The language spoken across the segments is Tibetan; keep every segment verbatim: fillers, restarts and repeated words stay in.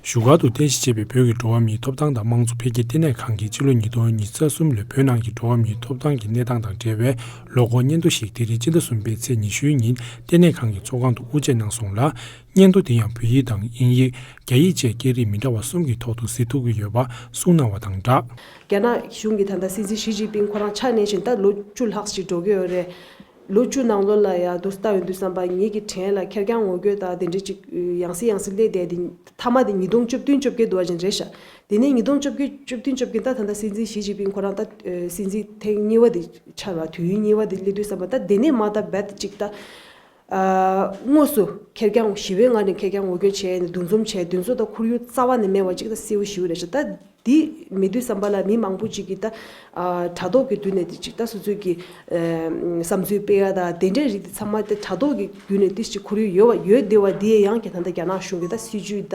བཞུགས་སྒར་དུ་རྟེན་གཞི་བྱས་པའི་བོད་ཀྱི་འགྲོ་བ་མིའི་ཐོབ་ཐང་དང་དམངས་གཙོ་འཕེལ་རྒྱས་ལྟེ་གནས་ཁང་གིས་ཕྱི་ལོ་ཉིས་སྟོང་ཉི་ཤུ་རྩ་གསུམ་ལོའི་བོད་ནང་གི་འགྲོ་བ་མིའི་ཐོབ་ཐང་གི་གནས་སྟངས་དང་འབྲེལ་བའི་ལོ་འཁོར་སྙན་ཐོ་ཞིག་དེ་རིང་སྤྱི་ཟླ་གསུམ་པའི་ཚེས་ཉི་ཤུའི་ཉིན་ལྟེ་གནས་ཁང་གི་ཚོགས་ཁང་དུ་དབུ་འབྱེད་གནང་སོང་ལ། སྙན་ཐོ་དེ་ཡང་བོད་ཡིག་དང་དབྱིན་ཡིག་རྒྱ་ཡིག་བཅས་སྐད་རིགས་མི་འདྲ་བ་གསུམ་གྱི་ཐོག་ཏུ་གཟིགས་ཐུབ་ཀྱི་ཡོད་པ་གསུངས་གནང་བ་དང་སྦྲགས། རྒྱ་ནག་གཞུང་གིས་ད་ལྟ་སྲིད་འཛིན་ཞི་ཅིན་ཕིང་ཁོ་རང་ཆགས་ནས་བཞིན་ད་ལོ་བཅུ་ལྷག་ཅིག་འགྲོ་གི་ཡོད་རེད། ལོ་བཅུ་ནང་ལོགས་ལ་ཡ་འདུག་ལྟ་ཡོང་དུས་ཙམ་པ་ངེད་ཀྱི་དྲན་ལ་ཁེར་རྐྱང་ངོ་རྒོལ་དང་དེ་འདྲ་ཅིག་ཡང་སེ་ཡང་སེ་སླེབས་བསྡད་དེ། མཐའ་མ་དེ་ཉིས་སྟོང་བཅུ་བདུན་བཅོ་བརྒྱད་འདུག་བ་ཅན་རེད་ཤག་དེ་ནས་ཉིས་སྟོང་བཅོ་བརྒྱད་བཅུ་བདུན་བཅོ་བརྒྱད་ད་ད་ལྟ་སྲིད་འཛིན་ཞི་ཅིན་ཕིང་ཁོ་རང་ད་སྲིད་འཛིན་ཐེངས་གཉིས་པ་དེ་ཆགས་པ་དུས་ཡུན་གཉིས་པ་དེ་སླེབས་དུས་ཙམ་པ་ད་དེ་ནས་མ་ད་རྦད་ཅིག་ད། དངོས་སུ་ཁེར་རྐྱང་ཞི་བའི་ངང་ནས་ཁེར་རྐྱང་ངོ་རྒོལ་བྱས་ནས་འདུ་འཛོམས་བྱས། འདུ་འཛོམས་དང་ཁོར་ཡུག་རྩ་བ་ནས་མེད་པ་ཅིག་ད་གསལ་བོ་ཞེ་པོ་རེད་ཤག་ད་འདི་མེད་དུས་ཙམ་པ་ལ་མི་མང་པོ་ཅིག་གིས་ད་དྲ་ཐོག་གི་མདུན་ནས་དེ་ཅིག་ད་སོ་སོའི་གི་བསམ་ཚུལ་སྤེལ་ཡ་ད་དེ་འདྲའི་རིགས་དེ་ཚང་མ་ད་དྲ་ཐོག་གི་བརྒྱུད་ནས་དེ་ཅིག་ཁོར་ཡུག་ཡོད་པ་ཡོད་བསྡད་པ་འདི་ཡང་གི་ད་ལྟ་རྒྱ་ནག་གཞུང་གི་ད་སྲིད་ཇུས་ད་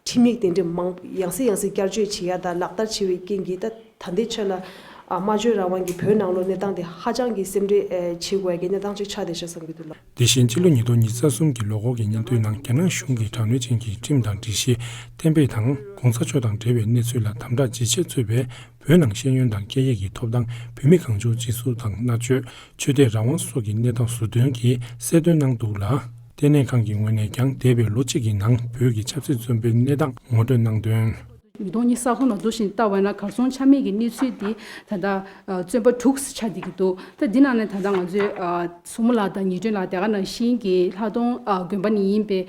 ཁྲིམས་ཡིག་དེ་འདྲའི་མང་ཡང་སེ་ཡང་སེ་བསྐྱར་བཅོས་བྱེད་ཡ་ད་ལག་བསྟར་བྱེད་པའི་རྐྱེན་གྱིས་ད། ད་ལྟའི་ཆ་ལ་ཨ་སྨྲ་བརྗོད་རང་དབང་གི་བོད་ནང་ལོགས་གནས་སྟངས་དེ་ཧ་ཅང་གི་སེམས་ཁྲལ་ཨེ་བྱེད་དགོས་ཀྱི་གནས་སྟངས་ཅིག་ཆགས་བསྡད་ཤག་བསམ་གྱི་འདུག་ལགས། དེ་བཞིན་ཕྱི་ལོ་ཉིས་སྟོང་ཉི་ཤུ་རྩ་གསུམ་གྱི་ལོ་འཁོར་གྱི་སྙན་ཐོའི་ནང་རྒྱ་ནག་གཞུང་གིས་དྲག་གནོན་ཅན་གྱི་ཁྲིམས་དང་སྒྲིག་གཞི་གཏན་འབེབས་དང་གོང་ས་མཆོག་དང་འབྲེལ་བའི་གནས་ཚུལ་ལ་དམ་དྲག་ཇེ་ཆེར་ཚུད་པས། བོད་ནང་ཤེས་ཡོན་དང་སྐད་ཡིག་གི་ཐོབ་ཐང་། བོད་མི་གང་བྱུང་སྤྱི་གསོ་དང་མནར་གཅོད། ཆོས་དད་རང་དབང་སོགས་ཀྱི་གནས་སྟངས་ཟུར་འདོན་གྱིས་གསལ་སྟོན་གནང་འདུག་ལ། ལྟེ་གནས་ཁང་གི་ངོས་ནས་ཀྱང་འདས་པའི་ལོ་གཅིག་གི་ནང་བོད་ཀྱི་ཆབ་སྲིད་བཙོན་པའི་གནས་སྟངས་ངོ་སྤྲོད་གནང་དོན། ཉིས་སྟོང་ཉི་ཤུ་རྩ་གསུམ་ལ་འདུག་བཞིན་ལྟ་བ་ན་གར་སོང་ཆ་མེད་ཀྱི་གནས་ཚུལ་འདི་ད་ལྟ་བཙོན་པ་དྲུག་ཆགས་བསྡད་ཀྱི་འདུག་ད་འདི་ནང་ནས་ད་ལྟ་ང་ཚོའི་སྲུ་མོ་ལགས་དང་ཉི་སྒྲོན་ལགས་དེ་ག་ནང་བཞིན་གྱི་ལྷག་དོན་དགོན་པ་ནས་ཡིན་པའི་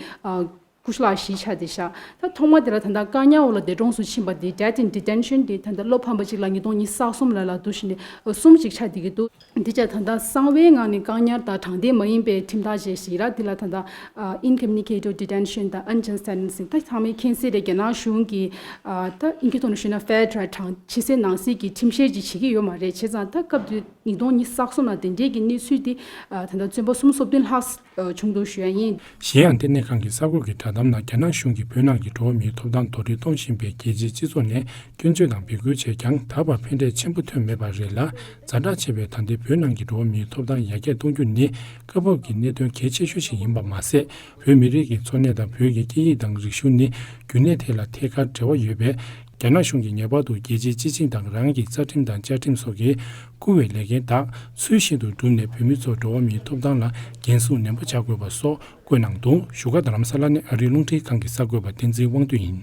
སྐུ་ཞབས་ལགས་བཞི་ཆགས་བསྡད་ཤག་ད་ཐོག་མ་དེ་ལ་ད་ལྟ་བཀག་ཉར་འོག་ལ་འདས་གྲོངས་སུ་ཕྱིན་པ་འདི་Death in Detention འདི་ད་ལྟ་བློ་ཕམ་པ་ཅིག་ལ་ཉིས་སྟོང་ཉི་ཤུ་རྩ་གསུམ་ལ་ལ་འདུག་བཞིན་གསུམ་ཅིག་ཆགས་བསྡད་ཀྱི་འདུག་འདི་ཆ་ད་ལྟ་གསང་བའི་ངང་ནས་བཀག་ཉར་དང་དྲང་བདེན་མ་ཡིན་པའི་ཁྲིམས་ཐག་བཅད་ཞིག་ར། འདི་ལ་ད་ལྟ་ཨ་Incommunicado Detention དང་Unjust Sentencing ད་ཚང་མས་མཁྱེན་གསལ་རེད། རྒྱ་ནག་གཞུང་གིས་ཨ་ད་ཨིན་སྐད་ཐོག་ནས་ཞུས་ན་fair trial དྲང་ཕྱི་གསལ་ནང་གསལ་གྱི་ཁྲིམས་བཤེར་ཅིག་བྱེད་ཀྱི་ཡོད་མ་རེད། བྱས་ཙང་ད་སྐབས་དེ་ཉིས་སྟོང་ཉི་ཤུ་རྩ་གསུམ་ལ་དེ་འདྲའི་གི་གནས་ཚུལ་དེ་ཨ་ད་ལྟ་བཙོན་པ་སུམ་ཅུ་སོ་བདུན་ལྷག་ཨ་བྱུང་འདུག་ཞུ་ཡ་ཡིན། གཞན་ཡང་ལྟེ་གནས་ཁང་གི་གསར་འགོད་ཀྱི་བསྒྲགས་གཏམ་ནང་རྒྱ་ནག་གཞུང་གིས་བོད་ནང་གི་འགྲོ་བ་མིའི་ཐོབ་ཐང་རྡོག་རོལ་གཏོང་བཞིན་པའི་རྒྱལ་སྤྱིའི་སྤྱི་ཚོགས་ནས་སྐྱོན་བརྗོད་དང་འབོད་སྐུལ་བྱས་ཀྱང་ད་བར་ཕན་འབྲས་ཆེན་པོ་ཐོན་མེད་པ་རེད་ལ། ཛ་དྲག་ཆེ་བའི་ད་ལྟའི་བོད་ནང་གི་འགྲོ་བ་མིའི་ཐོབ་ཐང་ཡར་རྒྱས་གཏོང་རྒྱུ་ནི་སྐབས་བབ་ཀྱི་གནད་དོན་གལ་ཆེ་ཤོས་ཤིག་ཡིན་པ་མ་ཟད། བོད་མི་རིགས་ཀྱི་འཚོ་གནས་དང་བོད་ཀྱི་སྐད་ཡིག་དང་རིག་གཞུང་ནི་རྒྱུན་གནས་ཐད་ལ་ཐད་ཀར་འབྲེལ་བ་ཡོད་པས། རྒྱ་ནག་གཞུང་གིས་ངེས་པར་དུ་རྒྱལ་སྤྱིའི་སྤྱི་ཆིངས་དང་རང་གི་རྩ་ཁྲིམས་དང་བཅའ་ཁྲིམས་སོགས་ཀྱིས་བཀུར་བའི་ལས་འགན་དག་ཚུལ་བཞིན་དུ་བསྒྲུབས་ནས་བོད་མི་ཚོར་འགྲོ་བ་མིའི་ཐོབ་ཐང་ལ་འགན་སྲུང་ནན་པོ་བྱ་དགོས་པ་སོགས་བཀོད་གནང་འདུག་བཞུགས་སྒར་རྡ་རམ་ས་ལ་ནས་ཨ་རིའི་རླུང་འཕྲིན་ཁང་གི་གསར་འགོད་པ་བསྟན་འཛིན་དབང་འདུས་ཡིན།